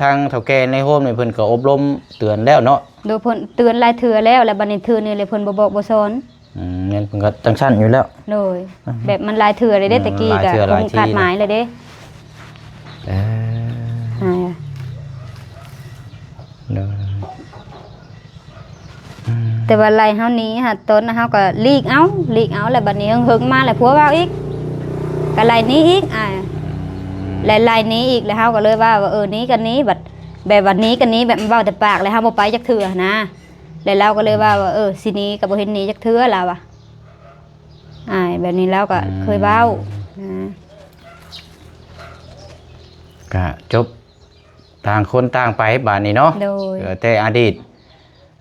ທາງເຖົ້າແກ່ໃນໂຮມນີ້ເພິ່ນກໍອົບລົມເຕືອນແລ້ວເນາະ ໂດຍ ເພິ່ນເຕືອນຫຼາຍເທື່ອແລ້ວ ແລ້ວບັດນີ້ເທື່ອນີ້ແຫຼະເພິ່ນບໍ່ບອກບໍ່ສອນ ອືມ ແມ່ນ ເພິ່ນກໍຈັ່ງຊັ້ນຢູ່ແລ້ວ ໂດຍ ອືມ ແບບມັນຫຼາຍເທື່ອແລ້ວເດ້ ອືມ ແຕ່ກີ້ກໍ ຫຼາຍເທື່ອຫຼາຍທີ ຄົງຂາດໝາຍແລ້ວເດ້ ເອີ ອ່າ ໂດຍ ອືມ ແຕ່ວ່າໄລ່ເຮົາໜີຫັ້ນ ຕອນນັ້ນເຮົາກໍຫຼີກເອົາ ຫຼີກເອົາ ແລ້ວບັດນີ້ເຫິງໆມາແລ້ວຜົວເວົ້າອີກ ກໍໄລ່ໜີອີກ ອ່າ ແລ້ວໄລ່ໜີອີກ ແລ້ວເຮົາກໍເລີຍວ່າ ເອີ ໜີກໍໜີ ບັດ ແບບວ່າໜີກໍໜີ ແບບເວົ້າແຕ່ປາກ ແລ້ວເຮົາບໍ່ໄປຈັກເທື່ອຫັ້ນນະ ແລ້ວລາວກໍເລີຍວ່າ ເອີ ຊິໜີກໍບໍ່ເຫັນໜີຈັກເທື່ອ ລາວວ່າ ອ້າຍ ແບບນີ້ລາວກໍ ອືມ ເຄີຍເວົ້ານະ ກະຈົບ ຕ່າງຄົນຕ່າງໄປບາດນີ້ເນາະ ໂດຍ ເຫຼືອແຕ່ອະດີດ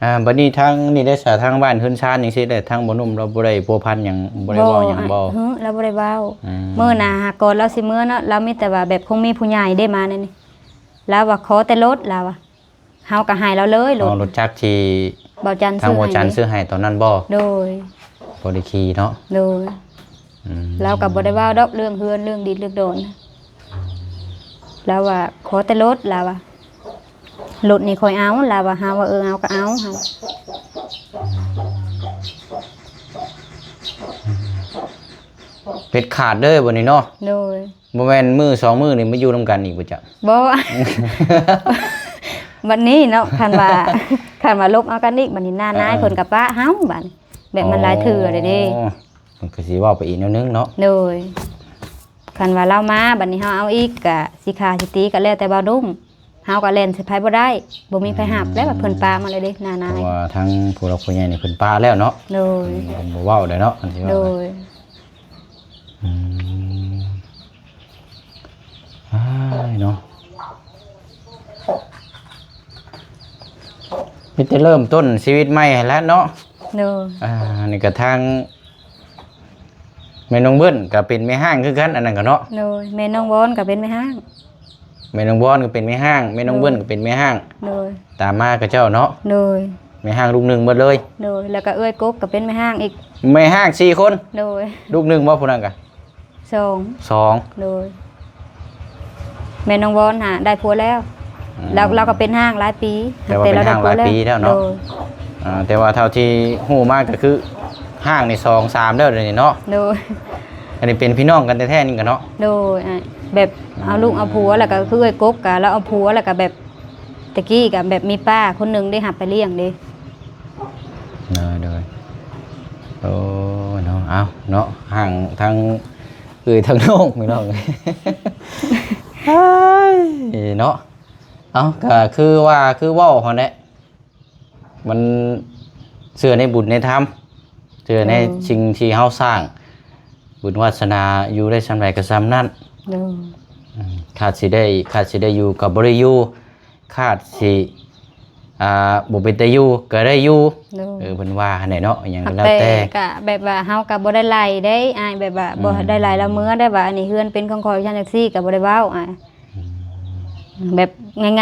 ອ່າ ບາດນີ້ທາງນີ້ໄດ້ສາ ທາງບ້ານເຮືອນຊານຈັ່ງຊີ້ ແລະ ທາງບໍ່ໜຸ່ມລາວບໍ່ໄດ້ພົວພັນຫຍັງ ບໍ່ໄດ້ເວົ້າຫຍັງບໍ່? ບໍ່ ລາວບໍ່ໄດ້ເວົ້າ ອືມ ມື້ໜ້າຫາກ່ອນລາວຊິເມືອເນາະ ລາວມີແຕ່ວ່າແບບຄົງມີຜູ້ໃຫຍ່ເດ້ມາແນວນີ້ ລາວວ່າຂໍແຕ່ລົດ ລາວວ່າ ເຮົາກໍໃຫ້ລາວເລີຍ ລົດ ອໍ ລົດຈັກທີ່ບ່າວຈັນ ທາງບ່າວຈັນຊື້ໃຫ້ຕອນນັ້ນບໍ່? ໂດຍ ພໍໄດ້ຂີ່ເນາະ ໂດຍ ອືມ ລາວກໍບໍ່ໄດ້ເວົ້າດອກເລື່ອງເຮືອນເລື່ອງດິນເລື່ອງດອນ ລາວວ່າຂໍແຕ່ລົດ ລາວວ່າ ລົດນີ້ຂ້ອຍເອົາ ລາວວ່າ ເຮົາວ່າ ເອີ ເອົາກໍເອົາ ເຮົາ ເດັດຂາດເລີຍບັດນີ້ເນາະ ໂດຍ ບໍ່ແມ່ນມື້ສອງມື້ນີ້ມາຢູ່ນຳກັນອີກບໍ່ຈັກ? ບໍ່ ບັດນີ້ເນາະ ຄັນວ່າ ຄັນວ່າລົມເອົາກັນອີກ ບັດນີ້ນານາຍ ເອີ ເພິ່ນກໍປະເຮົາ ບັດນີ້ ແບບມັນຫຼາຍເທື່ອແລ້ວເດ້ ອໍ ມັນກໍຊິເວົ້າໄປອີກແນວໜຶ່ງເນາະ ໂດຍ ຄັນວ່າລາວມາ ບັດນີ້ເຮົາເອົາອີກ ກະຊິຂ້າຊິຕີ ກໍແລ້ວແຕ່ບ່າວໜຸ່ມ ເຮົາກໍແລ່ນໃສ່ໃຜບໍ່ໄດ້ ບໍ່ມີໃຜຮັບ ອືມ ແລ້ວວ່າເພິ່ນປະມາແລ້ວເດ້ ນານາຍ ເພາະວ່າທາງຜູ້ຫຼັກຜູ້ໃຫຍ່ນີ້ເພິ່ນປະແລ້ວເນາະ ໂດຍ ເພິ່ນ ເພິ່ນບໍ່ເວົ້າໄດ້ເນາະ ຄັນຊິເວົ້າ ໂດຍ ອືມ ອ້າຍເນາະ ມີແຕ່ເລີ່ມຕົ້ນຊີວິດໃໝ່ຫັ້ນແຫຼະເນາະ ໂດຍ ອ່າ ນີ້ກະທາງແມ່ນ້ອງເບິ້ນກະເປັນແມ່ຮ້າງຄືກັນ ອັນນັ້ນກະເນາະ ໂດຍ ແມ່ນ້ອງວອນກະເປັນແມ່ຮ້າງ ແມ່ນ້ອງວອນກໍເປັນແມ່ຮ້າງ ແມ່ນ້ອງເບິ້ນກໍເປັນແມ່ຮ້າງ ໂດຍ ຕາມມາຂະເຈົ້າເນາະ ໂດຍ ແມ່ຮ້າງລູກໜຶ່ງໝົດເລີຍ ໂດຍ ແລ້ວກໍເອື້ອຍກົກກໍເປັນແມ່ຮ້າງອີກ ແມ່ຮ້າງສີ່ຄົນ ໂດຍ ລູກໜຶ່ງບໍ່ຜູ້ນັ້ນກະ ສອງ ສອງ ໂດຍ ແມ່ນ້ອງວອນຫາໄດ້ຜົວແລ້ວ ອືມ ລາວ ລາວກໍເປັນຮ້າງຫຼາຍປີ ແຕ່ວ່າເປັນຮ້າງຫຼາຍປີແລ້ວເນາະ ໂດຍ ອ່າ ແຕ່ວ່າເທົ່າທີ່ຮູ້ມາກໍຄືຮ້າງນີ້ສອງສາມແລ້ວດຽວນີ້ເນາະ ໂດຍ ອັນນີ້ເປັນພີ່ນ້ອງກັນແທ້ໆນີ້ກະເນາະ ໂດຍ ອ່າ ແບບເອົາລູກເອົາຜົວ ແລ້ວກໍຄືເອື້ອຍກົກກະລາວເອົາຜົວ ແລ້ວກໍແບບ ແຕ່ກີ້ກໍແບບມີປ້າຄົນໜຶ່ງໄດ້ຮັບໄປລ້ຽງເດ້ ໂດຍ ໂດຍ ໂອ້ຍເນາະ ເອົາເນາະ ທາງ ທາງເອື້ອຍທາງນ້ອງພີ່ນ້ອງ ເອີຍເນາະ ເອົາ ກໍຄືວ່າ ຄືເວົ້າຫັ້ນແຫຼະ ມັນເຊື່ອໃນບຸນໃນທຳ ເຊື່ອໃນ ໂດຍ ສິ່ງທີ່ເຮົາສ້າງ ບຸນວາດສະໜາຢູ່ໄດ້ສ່ຳໃດກໍສ່ຳນັ້ນ ໂດຍ ອືມ ຄາດຊິໄດ້ ຄາດຊິໄດ້ຢູ່ກໍບໍ່ໄດ້ຢູ່ ຄາດຊິ ອ່າ ບໍ່ເປັນຕາຢູ່ກໍໄດ້ຢູ່ ໂດຍ ເອີ ເພິ່ນວ່າຫັ້ນແຫຼະເນາະ ອີຫຍັງກໍແລ້ວແຕ່ ແຕ່ກໍແບບວ່າເຮົາກໍບໍ່ໄດ້ໄລ່ເດ້ອ້າຍ ແບບວ່າ ອືມ ບໍ່ໄດ້ໄລ່ລາວເມືອໄດ້ວ່າ ອັນນີ້ເຮືອນເປັນຂອງຂ້ອຍ ຊັ້ນຈັ່ງຊີ້ກໍບໍ່ໄດ້ເວົ້າອ້າຍ ອືມ ແບບ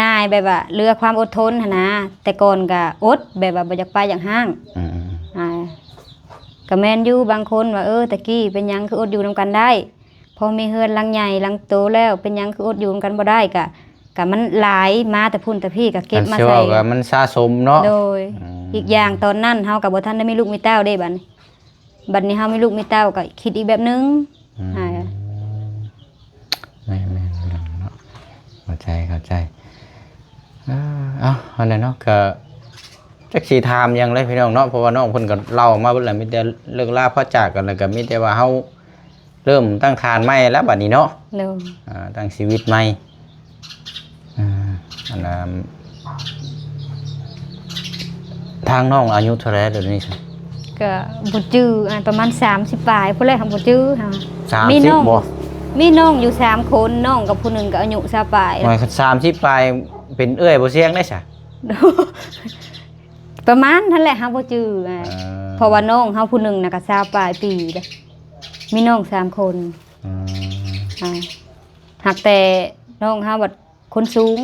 ງ່າຍໆ ແບບວ່າເຫຼືອຄວາມອົດທົນຫັ້ນນະ ແຕ່ກ່ອນກໍອົດ ແບບວ່າບໍ່ຢາກໄປຢາກຮ້າງ ອືມໆ ອ່າ ກໍແມ່ນຢູ່ ບາງຄົນວ່າ ເອີ ແຕ່ກີ້ເປັນຫຍັງຄືອົດຢູ່ນຳກັນໄດ້ ພໍມີເຮືອນຫຼັງໃຫຍ່ຫຼັງໂຕແລ້ວ ເປັນຫຍັງຄືອົດຢູ່ນຳກັນບໍ່ໄດ້ ກະ ກະມັນຫຼາຍມາແຕ່ພຸ້ນແຕ່ພີ້ ກະເກັບມາໃສ່ ມັນສະສົມເນາະ ໂດຍ ອືມ ອີກຢ່າງຕອນນັ້ນເຮົາກະບໍ່ທັນໄດ້ມີລູກມີເຕົ້າເດ້ ບັດນີ້ ບັດນີ້ເຮົາມີລູກມີເຕົ້າກະຄິດອີກແບບໜຶ່ງ ອືມ ອ່າ ແມ່ນໆ ເນາະ ເຂົ້າໃຈ ເຂົ້າໃຈ ເອີ ເອົາ ອັນນັ້ນເນາະ ກະຈັກຊິຖາມຫຍັງເລີຍພີ່ນ້ອງເນາະ ເພາະວ່ານ້ອງເພິ່ນກໍເລົ່າມາເບິດແລ້ວ ມີແຕ່ເລີກລາພາຈາກກັນ ແລ້ວກໍມີແຕ່ວ່າເຮົາ ເລີ່ມຕັ້ງຖານໃໝ່ແລ້ວບັດນີ້ເນາະ ໂດຍ ອ່າ ຕັ້ງຊີວິດໃໝ່ ອ່າ ອັນນັ້ນ ທາງນ້ອງອາຍຸເທົ່າໃດແລ້ວດຽວນີ້? ກໍບໍ່ຈື່ ອ່າ ປະມານສາມສິບປາຍພຸ້ນແຫຼະ ບໍ່ຈື່ຫາ ສາມສິບ ມີນ້ອງ ບໍ່ ມີນ້ອງຢູ່ສາມຄົນ ນ້ອງກັບຜູ້ໜຶ່ງກໍອາຍຸຊາວປາຍ ໂອ້ຍ ຄັນສາມສິບປາຍເປັນເອື້ອຍບໍ່ສ່ຽງໄດ້ຊະ ປະມານຫັ້ນແຫຼະ ເຮົາບໍ່ຈື່ ອ່າ ເອີ ເພາະວ່ານ້ອງເຮົາຜູ້ໜຶ່ງນະກໍຊາວປາຍປີແລ້ວ ມີນ້ອງສາມຄົນ ອືມ ອ່າ ຫາກແຕ່ນ້ອງເຮົາບັດຄົນສູງ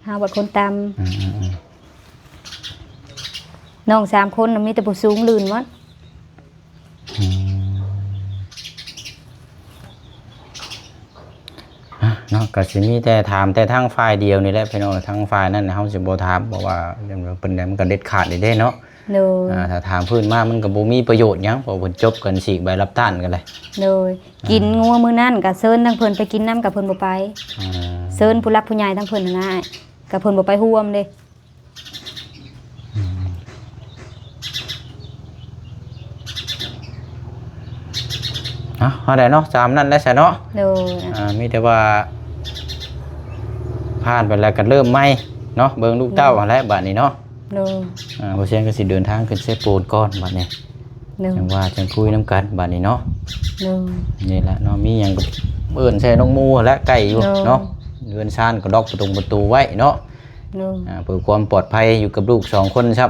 ເຮົາບັດຄົນຕ່ຳ ອືມໆໆ ນ້ອງສາມຄົນນະມີແຕ່ຜູ້ສູງລື່ນໝົດ ອືມ ກໍຊິມີແຕ່ຖາມແຕ່ທາງຝ່າຍດຽວນີ້ແຫຼະພີ່ນ້ອງ, ທາງຝ່າຍນັ້ນເຮົາຊິບໍ່ຖາມ ເພາະວ່າເພິ່ນ ມັນກໍເດັດຂາດເດ້ເນາະ. ໂດຍ ອ່າ ຖ້າຖາມຄືນມາມັນກໍບໍ່ມີປະໂຫຍດຫຍັງ ເພາະເພິ່ນຈົບກັນ ສີກໃບຮັບຕ້ານກັນແຫຼະ. ໂດຍ ອ່າ ກິນງົວມື້ນັ້ນກໍເຊີນທາງເພິ່ນໄປກິນນຳ ກໍເພິ່ນບໍ່ໄປ. ອ່າ ເຊີນຜູ້ຫຼັກຜູ້ໃຫຍ່ທາງເພິ່ນຫັ້ນນະ ກໍເພິ່ນບໍ່ໄປຮ່ວມເດ້. ເອົາ ເອົາໄດ້ເນາະ ຕາມນັ້ນແຫຼະຊະເນາະ. ໂດຍ ອ່າ ມີແຕ່ວ່າຜ່ານໄປແລ້ວກໍເລີ່ມໃໝ່ເນາະ ເບິ່ງລູກເຕົ້າ ໂດຍ ຫັ້ນແຫຼະບາດນີ້ເນາະ. ໂດຍ ອ່າ ບໍ່ຊຽງກໍຊິເດີນທາງຂຶ້ນເຊໂປນກ່ອນບາດນີ້. ໂດຍ ຈັ່ງວ່າຈັ່ງຄຸຍນຳກັນບາດນີ້ເນາະ. ໂດຍ ນີ້ແຫຼະເນາະ ມີຫຍັງກໍເອີ້ນໃສ່ນ້ອງໝູ່ຫັ້ນແຫຼະ ໃກ້ຢູ່ ໂດຍ ເນາະ. ເຮືອນຊານກໍລັອກປະຕົງປະຕູໄວ້ເນາະ. ໂດຍ ອ່າ ເພື່ອຄວາມປອດໄພຢູ່ກັບລູກສອງຄົນຊະ.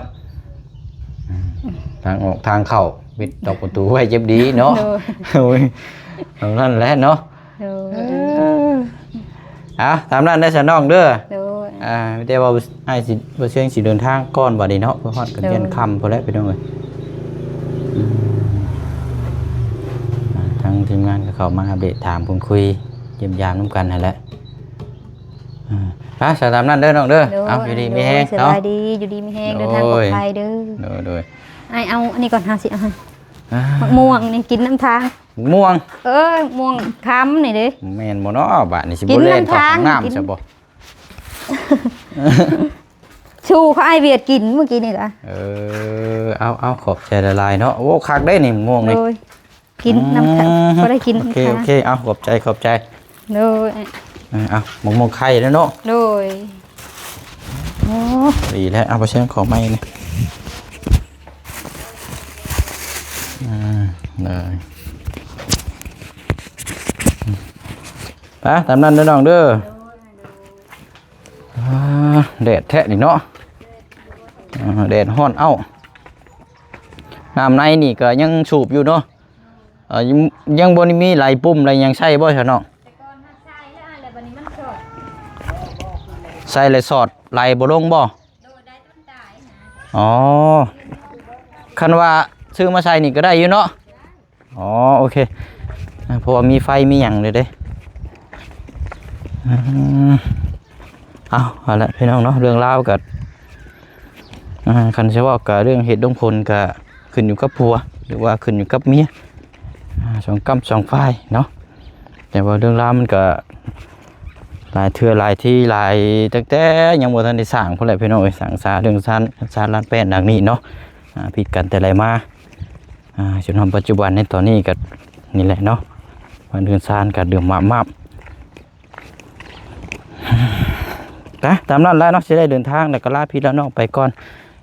ທາງອອກທາງເຂົ້າ ປິດຕອກປະຕູໄວ້ ເຈັບດີເນາະ. ໂດຍ ໂອ້ຍ ເທົ່ານັ້ນແຫຼະເນາະ. ໂດຍ ເອີ ອ່າ ຕາມນັ້ນເດີຊະນ້ອງເດີ. ໂດຍ ອ່າ ມີແຕ່ວ່າອ້າຍຊິ ບໍ່ຊຽງຊິເດີນທາງກ່ອນບາດນີ້ເນາະ ເພາະຮອດກໍ ໂດຍ ຈຽນຄ່ຳພຸ້ນແຫຼະພີ່ນ້ອງເອີຍ. ອືມ ອ່າ ທາງທີມງານກໍເຂົ້າມາອັບເດດ ຖາມເພິ່ນ ຄຸຍຢ້ຽມຢາມນຳກັນຫັ້ນແຫຼະ. ອ່າ ໄປ ສະຕາມນັ້ນເດີນ້ອງເດີ. ໂດຍ ເອົາ ຢູ່ດີມີແຮງ ໂດຍ ສະບາຍດີ ເນາະ ຢູ່ດີມີແຮງ ໂດຍ ເດີນທາງປອດໄພເດີ. ໂດຍ ໂດຍ ອ້າຍເອົາອັນນີ້ກ່ອນ ເຮົາຊິເອົາໃຫ້. ອ່າ ໝາກມ່ວງນີ້ກິນນຳທາງ. ໝາກມ່ວງ ເອີ ໝາກມ່ວງຄຳນີ້ເດ້. ແມ່ນບໍ່ເນາະ ບາດນີ້ຊິບໍ່ແລ່ນເຂົ້າຫ້ອງນ້ຳຊະບໍ່? ຊູເຂົາອ້າຍວຽດກິນມື້ກີ້ນີ້ລະ. ເອີ ເອົາ ເອົາ ຂອບໃຈຫຼາຍໆເນາະ. ໂອ້ ຄັກເດ້ນີ້ ໝາກມ່ວງນີ້. ໂດຍ ກິນນຳ ອືມ ພໍໄດ້ກິນນຳ. ໂອເຄ ໂອເຄ ເອົາ ຂອບໃຈ ຂອບໃຈ. ໂດຍ ເອີ ເອົາ ໝາກມ່ວງໄຂ່ເດ້ເນາະ. ໂດຍ ໂອ້ ດີແລ້ວ. ເອົາ ບໍ່ແຊງ ຂໍໃໝ່ນີ້. ອືມ ໄດ້ ໄປ ຕາມນັ້ນເດີນ້ອງເດີ. ອ່າ ແດດແທ້ນີ້ເນາະ. ອ່າ ແດດຮ້ອນເອົ້າ. ນ້ຳໃນນີ້ກໍຍັງສູບຢູ່ເນາະ. ເອີ ຍັງ ຍັງບໍ່ໄດ້ມີໄຫຼປຸ່ມໄຫຼຫຍັງໃສ່ບໍ່ຊະນ້ອງ? ແຕ່ກ່ອນຫາໃສ່ແລ້ວ ແລ້ວບັດນີ້ມັນຊອດ. ໃສ່ແລ້ວຊອດ ໄຫຼບໍ່ລົງບໍ່? ໂດຍ ໄດ້ແຕ່ມັນຕາຍນະ. ອໍ ຄັນວ່າຊື້ມາໃສ່ນີ້ກໍໄດ້ຢູ່ເນາະ. ອໍ ໂອເຄ ອ່າ ເພາະວ່າມີໄຟມີຫຍັງແລ້ວເດ້. ອືມ ເອົາ ເອົາລະພີ່ນ້ອງເນາະ ເລື່ອງລາວກໍ ອ່າ ຄັນຊິເວົ້າກໍເລື່ອງເຫດລົງຜົນກໍຂຶ້ນຢູ່ກັບຜົວ ຫຼືວ່າຂຶ້ນຢູ່ກັບເມຍ ອ່າ ສອງກ້ຳສອງຝ່າຍເນາະ. ແຕ່ວ່າເລື່ອງລາວມັນກໍຫຼາຍເທື່ອຫຼາຍທີຫຼາຍ ຕັ້ງແຕ່ຍັງບໍ່ທັນໄດ້ສ້າງພຸ້ນແຫຼະພີ່ນ້ອງເອີຍ ສ້າງສາເລື່ອງຊານ ຊານລານແປ້ນຫຼັງນີ້ເນາະ. ອ່າ ຜິດກັນແຕ່ໃດມາ ອ່າ ຈົນຮອດປັດຈຸບັນໃນຕອນນີ້ກໍນີ້ແຫຼະເນາະ ບ້ານເຮືອນຊານກໍເດືອມມາບໆ. ໄປ ຕາມນັ້ນແຫຼະເນາະ ຊິໄດ້ເດີນທາງ ແລ້ວກໍລາພີ່ລານ້ອງໄປກ່ອນ.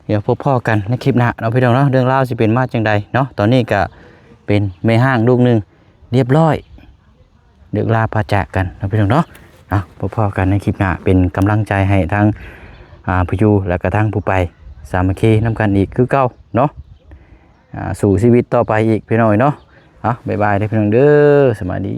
ດຽວພົບພໍ້ກັນໃນຄລິບໜ້າເນາະພີ່ນ້ອງເນາະ ເລື່ອງລາວຊິເປັນມາຈັ່ງໃດເນາະ. ຕອນນີ້ກໍເປັນແມ່ຮ້າງລູກໜຶ່ງ ລຽບລ້ອຍ ເລີກລາປາຈາກກັນເນາະພີ່ນ້ອງເນາະ. ເອົາ ພົບພໍ້ກັນໃນຄລິບໜ້າ ເປັນກຳລັງໃຈໃຫ້ທັງ ອ່າ ຜູ້ຢູ່ ແລະກະທັງຜູ້ໄປ ສາມັກຄີນຳກັນອີກຄືເກົ່າເນາະ. ອ່າ ສູ້ຊີວິດຕໍ່ໄປອີກພີ່ນ້ອງເນາະ. ເອົາ ບາຍບາຍເດີພີ່ນ້ອງເດີ ສະບາຍດີ.